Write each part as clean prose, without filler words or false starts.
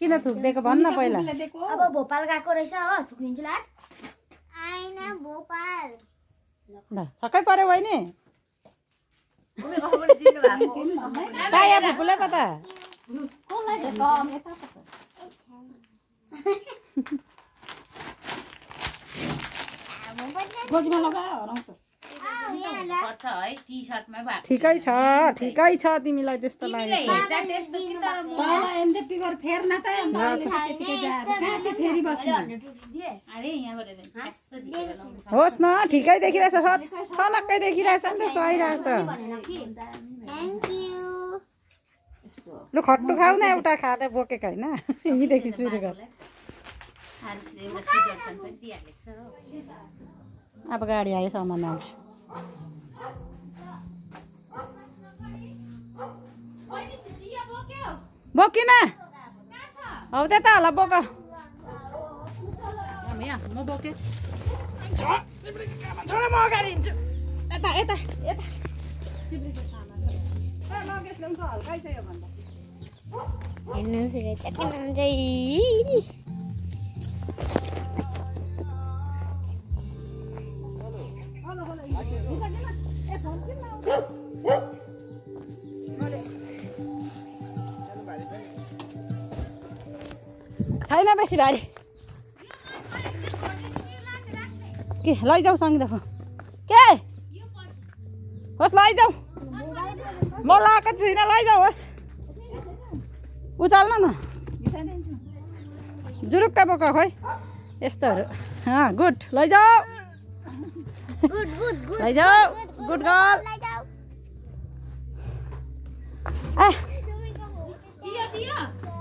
किन थुक्दिएको भन्न पहिला अब भोपाल गएको रहेछ हो थुक्दिन्छु ल आइना भोपाल ल छक्कै पर्यो बहिनी पाया फुपूलाई पता गोजीमा लगा हराउँछस् पर्छ है टी-शर्टमै भए ठिकै छ तिमीलाई त्यस्तो लाग्यो तल एमजे पिगर फेर्न त त्यतिकै जाएर कहाँ फेरि बस्नु अरे यहाँबाट खासो झिकेर लाउनु होस् न ठिकै देखिरहेछ सनक्कै देखिरहेछ नि त सहिरहेछ थ्याङ्क यू लु खट्टु खाऊ न एउटा खाँदै बोकेको होइन यहीँदेखि सुरु गर आरुषले एउटा सुदर्शन पनि दिइहालेको छ हो अब गाडी आयो सामान आउँछु बोकिन हौ त्यता होला बोक म बोकेँ म अगाडि हिँड्छु यता यता यता हल्कै छ योभन्दा छैन बेसी भारी के लैजाऊ सँगै के होस् लैजाऊ म लगाएको छुइनँ लैजाऊ होस् उचाल्न न जुरुक्क बोक खोइ यस्तोहरू गुड लैजाऊ लैजाऊ गुड गर्ल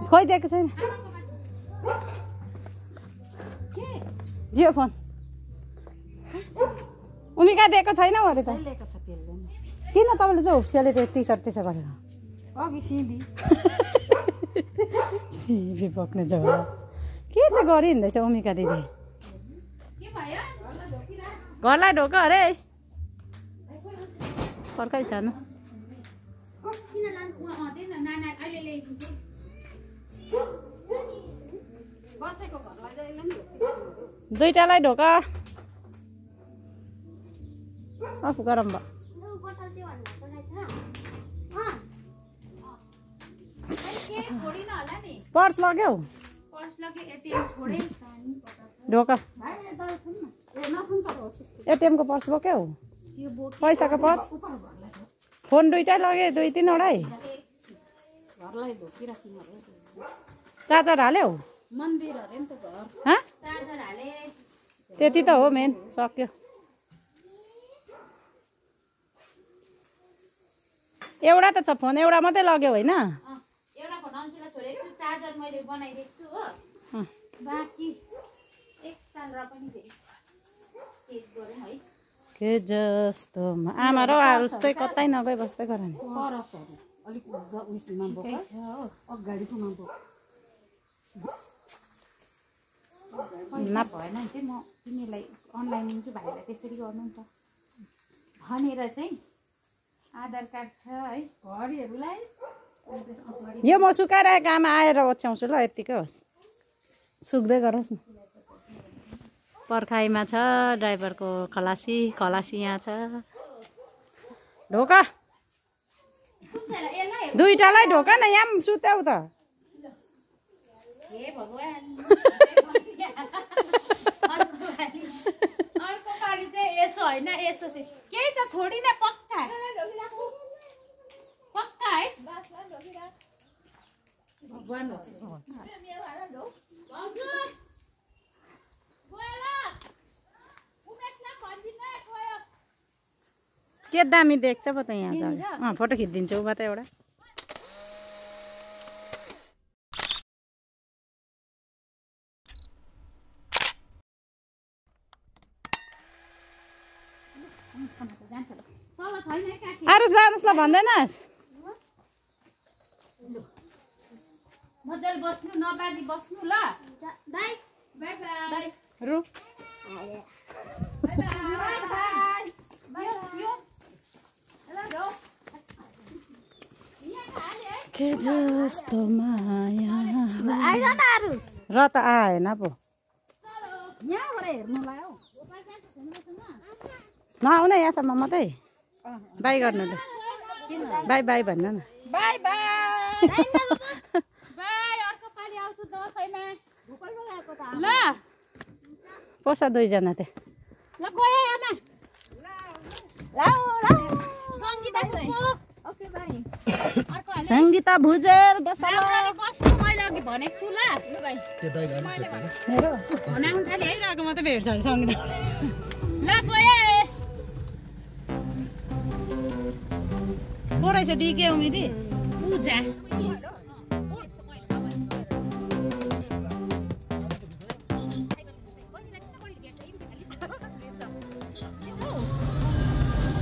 खोइ दिएको छैन जियो फोन उमिका दिएको छैन अरे त किन तपाईँले चाहिँ हुप्सियाले त्यो टी सर्ट त्यसो गरेर सिबी बोक्ने जग्गा के चाहिँ गरिहिँदैछ उमिका दिदी घरलाई ढोका अरे फर्कै छ न दुईटालाई ढोका आफू गरम भयो पर्स लग्यौ ढोका एटिएमको पर्स बोक्यौ पैसाको पर्स फोन दुईटै लगे 2-3वटै चार्जर हाल्यौ त्यति त हो मेन सक्यो एउटा त छ फोन एउटा मात्रै लग्यो होइन एउटा फोन अंशुलाई छोडेको छु चार्जर मैले बनाइदिएको छु हो बाँकी एक साल र पनि फेरि चेक गरौँ है के जस्तो आमा र आरुष चाहिँ कतै नगई बस्दै गर नि अलिक उयसमा बोक अगाडिकोमा बोक भएन भने चाहिँ म तिमीलाई अनलाइन दिन्छु भाइलाई त्यसरी गर्नु नि त भनेर चाहिँ आधार कार्ड छ है घडीहरूलाई यो म सुकाइरहेको आमा आएर ओछ्याउँछु ल यत्तिकै होस् सुक्दै गरोस् न पर्खाइमा छ ड्राइभरको खलासी यहाँ छ ढोका दुईटालाई ढोका न यहाँ पनि सुत्याउ त हे भगवान अर्को पालि चाहिँ यसो होइन यसो केही त छोडिन पक्का पक्का है भगवान के दामी देख्छ पो त यहाँ जग्गा फोटो खिचिदिन्छु उमा त एउटा आरुष जानुहोस् ल भन्दैनस् मजाले बस्नु नबादी बस्नु ल बाई बाई बाई रु बाई बाई देखे जस्तो माया आइज न आरुस र त आएन पो यहाँबाट हेर्नुलाई हौ नआउन यहाँसम्म मात्रै बाई गर्नु ल बाई बाई भन्न न बाई बाई बाई अर्को पालि आउँछु दसैँमा ल पोसा दुईजना त्यहाँ ल गयो आमा सङ्गीता ओके बाई अर्को सङ्गीता भुजेल राम्ररी बस्नु मैले अघि भनेको छु ल मेरो भनाउनु थाले है आएको मात्रै भेट्छ अरे सङ्गीता ल गयो को रहेछ डिके उमिदी पूजा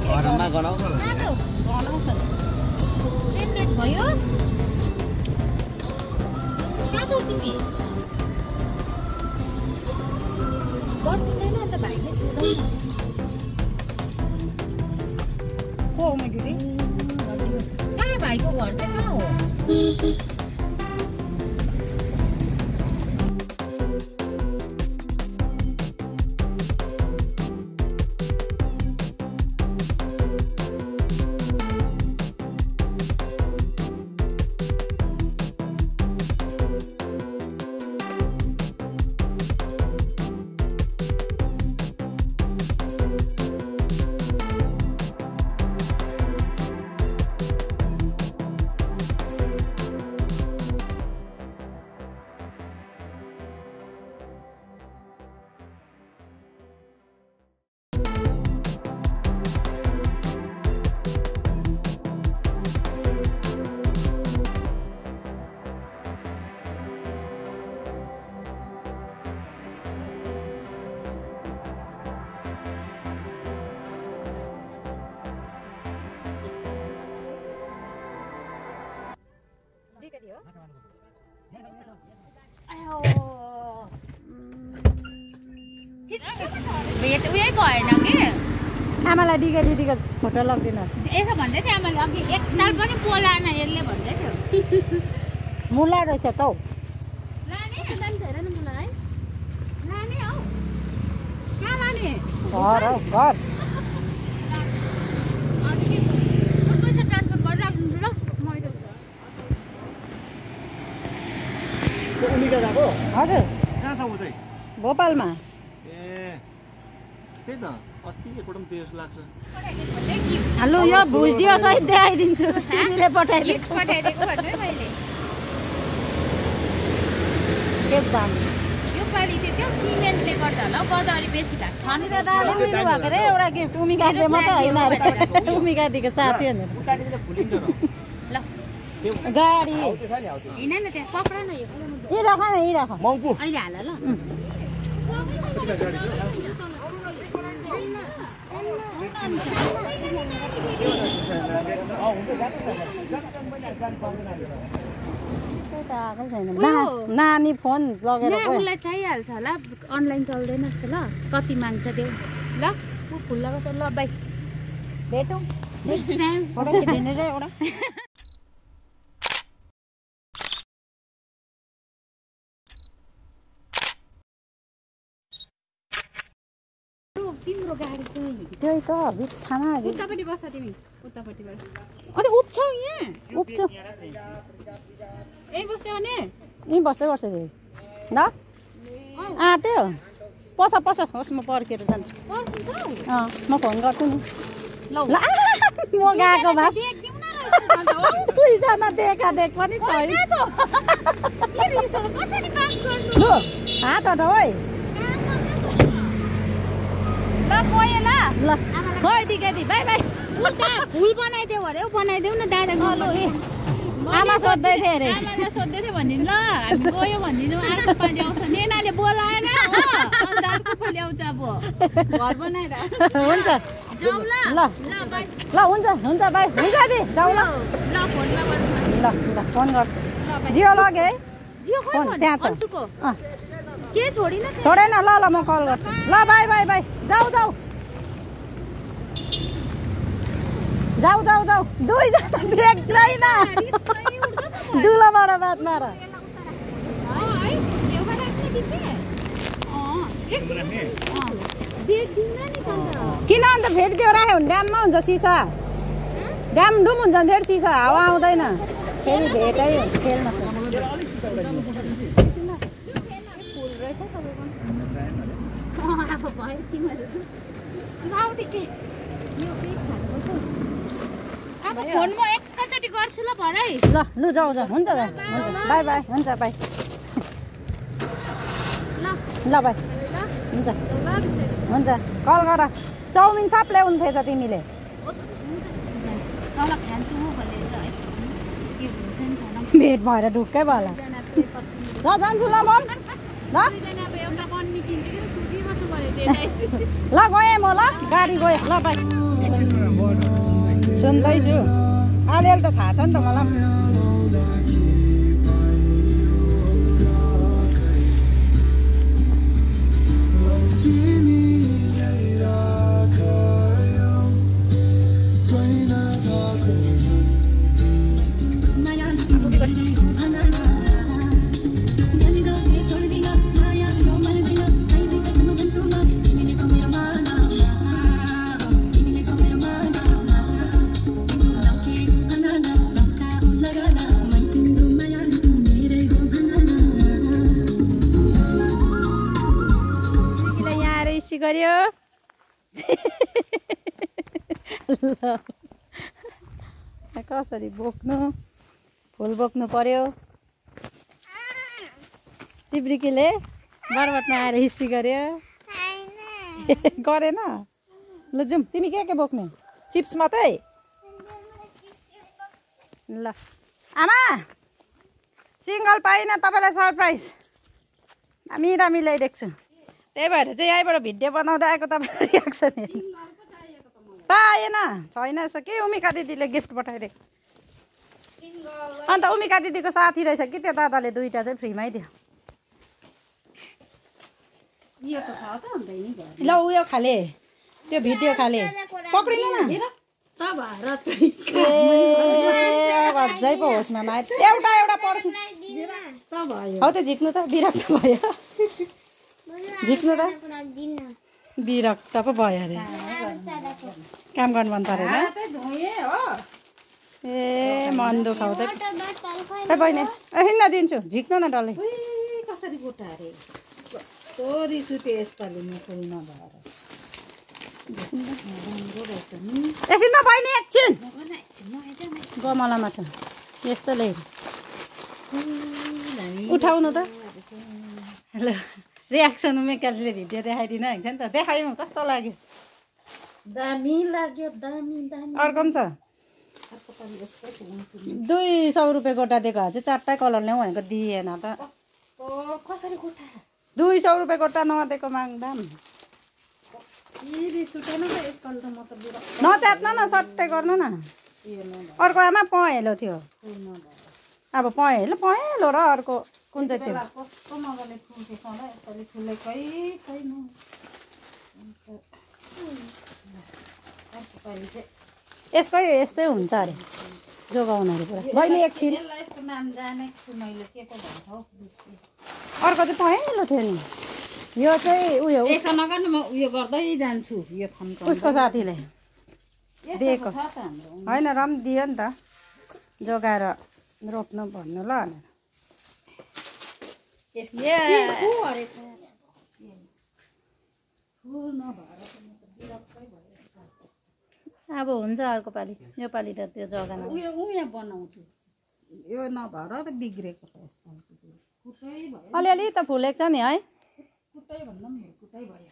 घरमा गनाउँछ लेट भयो कहाँ छौ तिमी गर्दिँदैन अन्त भाइले सुधाउनु को उमिदी रे कहाँ भाइको घर चाहिँ कहाँ हो भेट उयो भएन कि आमालाई डिगा दिदीको फोटो लगिदिनुहोस् यसो भन्दै थियो आमाले अघि एकताल पनि बोलाएन यसले भन्दै थियो मुला रहेछ त हौ लाने छैन नि मुला है लाने हौ कहाँ लाने घर हौ घर पैसा ट्रान्सफर गरिराख्नु ल मैले उनीका गएको हजुर कहाँ छ ऊ चाहिँ भोपालमा ए त्यही त अस्ति एकपल्ट पनि त्यो जस्तो लाग्छ हेलो यो भिडियो सहित देखाइदिन्छु तिमीले पठाइदिएको पठाइदिएको भन्नु है मैले के दाम यो पालि त्यो क्या सिमेन्टले गर्दा होला हौ गदावरी बेसी भएको छ नि मेरो दादा लिनु भएको रे एउटा गिफ्ट उमिका दिए मात्रै होइन अरे उमिका दिएको साथी भनेर उकाटेको त फुलिन्छ न ल गाडी हिँड न त्यहाँ पक्र न यो यी राख न यी राख मङ्पू अहिले हाल ल नानी फोन लगेर उसलाई चाहिहाल्छ होला अनलाइन चल्दैन जस्तो ल कति माग्छ देऊ ल फुल लगाउँछ ल बाई भेटौँ एउटा खिच्ने रे एउटा तिम्रो गाडी चाहिँ त्यही त बित्थामा उतापट्टि बस्छ तिमी उतापट्टिबाट अन्त उठ्छौ यहाँ उप्छु यही बस्दै भने यहीँ बस्दै गर्छ दिदी ल आँट्यो पस पस होस् म पर्खेर जान्छु म फोन गर्छु नि ल ल म गएको भए देखदिउँ न रहेछ दुईजना देखा देख पनि छैन कसरी काम गर्नु लु हात हटाऊ है ल गयो ल ल गयो दिदी बाई बाई उल्टा फुल बनाइदेऊ अरे हौ बनाइदेऊ न दादा लु आमा सोध्दै थिएँ अरे आमाले सोध्दै थियो भनिदिनु ल हामी गयो भनिदिनु अर्को पालि आउँछ नेनाले बोलाएन हो अन्त अर्को पालि आउँछ अब घर बनाएर हुन्छ जाऊ ल ल ल बाई ल हुन्छ हुन्छ बाई हुन्छ दि जाऊ ल ल फोन नगर्नु ल ल फोन गर्छु ल बाई जियो लगे है जियो खोइ फोन त्यहाँ छ अन्सुको के छोडिन छोडेन ल ल म कल गर्छु ल बाई बाई बाई जाऊ जाऊ जाऊ जाऊ जाऊ दुईजना देख्दैन दुलाबाट बात मार किन अन्त फेरि त्यो राख्यो भने ड्याममा हुन्छ सिसा ड्याम डुम हुन्छ भने फेरि सिसा हावा आउँदैन फेरि भेटै खेल्न फोनमा एकैचोटि गर्छु ल भरै ल लु जाउँ जाउँ हुन्छ ल बाई बाई हुन्छ बाई ल बाई हुन्छ हुन्छ कल गर चाउमिन सब ल्याउनु थिएछ तिमीले तल खान्छु म भनेर है के हुन्छ नि खाना भेट भएर ढुक्कै भयो होला ल जान्छु ल म ल अब एउटा बन्नी किन्छु कि सुधी बस्नु पर्यो त्यही ल गएँ म ल गाडी गएँ ल बाई सुन्दैछु अलिअलि त थाहा छ नि त मलाई गर्यो ल कसरी बोक्नु फुल बोक्नु पर्यो चिब्रिकीले बरबटमा आएर हिस्सी गर्यो गरेन ल जाउँ तिमी के बोक्ने चिप्स मात्रै ल आमा सिङ्गल पाइन तपाईँलाई सरप्राइज दामी दामी ल्याइदिएको छु त्यही भएर चाहिँ यहीँबाट भिडियो बनाउँदै आएको तपाईँको रियाक्सन हेर्नु पाएन छैन रहेछ के उमिका दिदीले गिफ्ट पठाइदिएको अन्त उमिका दिदीको साथी रहेछ कि त्यो दादाले दुईवटा चाहिँ फ्रीमै दियो ल उयो खाले त्यो भिडियो खाले पक्रिनु न अझै पो होसमा एउटा एउटा पर्खिनु हौ त्यो झिक्नु त विरक्त भयो झिक्नु त विरक्त पो भयो अरे काम गर्नु मन परेन ए मन दुखाउँदै ए बहिनी हिँड्न दिन्छु झिक्नु न डल्लै कसरी गोटा अरे कस्तो रिस उठ्यो यसपालि मुखै नभएर एकछिन त बहिनी एकछिन गमलामा छ यस्तो ल्याइ उठाउनु त ल रियाक्सन उमेकाले भिडियो देखाइदिनु हुन्छ नि त देखायौँ कस्तो लाग्यो दामी लाग्यो दामी दामी अर्को पनि छ 200 रुपियाँ गोटा दिएको चाहिँ चारवटै कलर ल्याउँ भनेको दिएन त कसरी गोटा 200 रुपियाँ गोटा नदिएको माग्दा नच्यात्न न सट्टै गर्नु न अर्को आमा पहेँलो थियो अब पहेँलो र अर्को कुन चाहिँ थियो कस्तो मजाले फुल्थ्यो सधैँ यसपालि फुलेकै छैन यसकै यस्तै हुन्छ अरे जोगाउनहरू पुरा बहिनी एकछिन यसको नाम जानेको छु मैले के पो भन्छ हौ अर्को चाहिँ पहेँलो थियो नि यो चाहिँ उयो यसो नगर्नु म उयो गर्दै जान्छु यो खनको उसको साथीले दिएको होइन र पनि दियो नि त जोगाएर रोप्नु भन्नु ल अब हुन्छ अर्को पालि यो पालि त त्यो जग्गा उयो बनाउँछु यो नभएर त बिग्रेको अलिअलि त फुलेको छ नि है कुटै भन्दा पनि कुटै भयो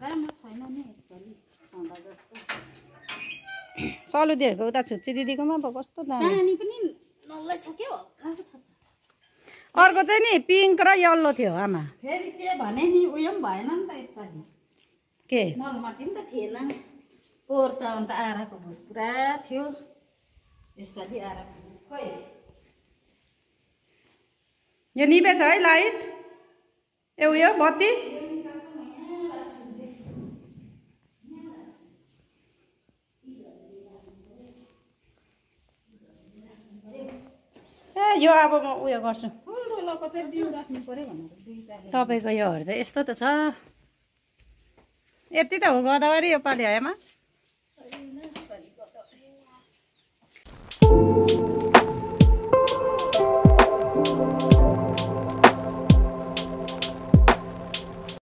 राम्रो छैन नि यसपालि सधैँ जस्तो सलुदीहरूको उता छुच्ची दिदीकोमा पो कस्तो दामी पानी पनि नल्लै छ के हल्का छ अर्को चाहिँ नि पिङ्क र यल्लो थियो आमा फेरि के भने नि उयो पनि भएन नि त यसपालि के मलमाटी नि त थिएन पोहोर त अन्त आराको भुस पुरा थियो यसपालि आराको भुस खोइ यो निभेछ है लाइट ए उयो बत्ती यो अब म उयो गर्छु ठुल्ठुलोको चाहिँ बिउ राख्नु पऱ्यो भनेर दुईवटा तपाईँको यो हेर्दै यस्तो त छ यति त हो गोदावरी यो पालि आएमा